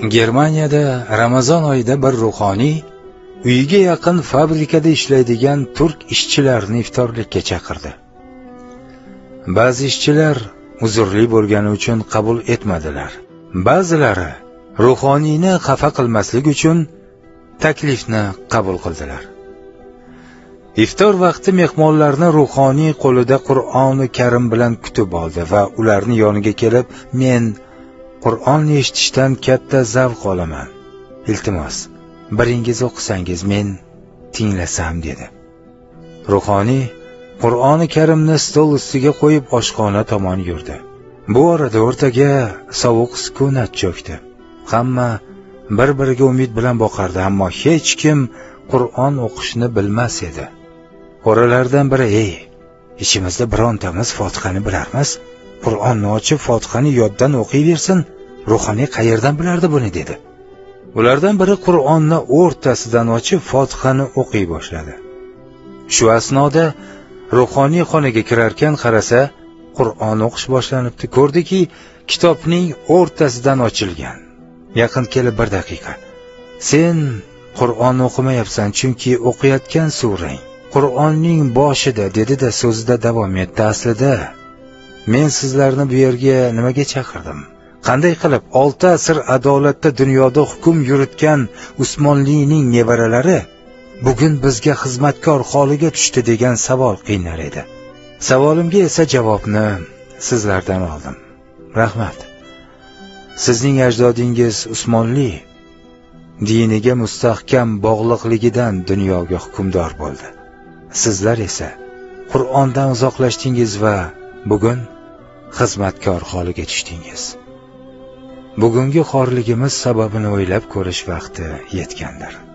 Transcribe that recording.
Germaniyada Ramazon oyida bir ruhoniy uyiga yaqin fabrikada ishlaydigan turk ishchilarini iftorlikka chaqirdi. Ba'zi ishchilar uzrli bo'lgani uchun qabul etmadilar. Ba'zilari ruhoniyni xafa qilmaslik uchun taklifni qabul qildilar. Iftor vaqti mehmonlarni ruhoniy qo'lida Qur'oni Karim bilan kutib oldi va ularni yoniga kelib, "Men Qur'onni eshitishdan katta zavq olaman. Iltimos, biringiz o'qisangiz men tinglasam" dedi. Ruhoniy Qur'oni Karimni stol ustiga qo'yib oshxona tomon yurdi. Bu orada o'rtaga sovuq sukunat cho'kdi. Hamma bir-biriga umid bilan boqardi, ammo hech kim Qur'on o'qishni bilmas edi. Oralardan biri: "Ey, ichimizda birontamiz Fotihani bilarmiz? Qur'onni ochib Fotihani yoddan o'qiyversin, ruhoniy qayerdan bilardi buni?" dedi. Ulardan biri Qur'onni o'rtasidan ochib Fotihani o'qiy boshladi. Shu asnoda ruhoniy xonaga kirarkan qarasa, Qur'on o'qish boshlanibdi. Ko'rdiki, kitobning o'rtasidan ochilgan. Yaqin kelib bir daqiqa. "Sen Qur'on o'qimayapsan, chunki o'qiyotgan surang Qur'onning boshida" dedi-da so'zida davom etdi. "Aslida men sizlarni bu yerga nimaga chaqirdim? Qanday qilib 6 asr adolatda dunyoda hukm yuritgan Usmonlining nevaralari bugun bizga xizmatkor holiga tushdi degan savol qiynar edi. Savolimga esa javobni sizlardan oldim. Rahmat. Sizning ajdodingiz Usmonli diniga mustahkam bog'liqligidan dunyoga hukmdor bo'ldi. Sizlar esa Qur'ondan uzoqlashdingiz va bugun xizmatkor holiga tushdingiz. Bugungi xorligimiz sababini o'ylab ko'rish vaqti yetgandir."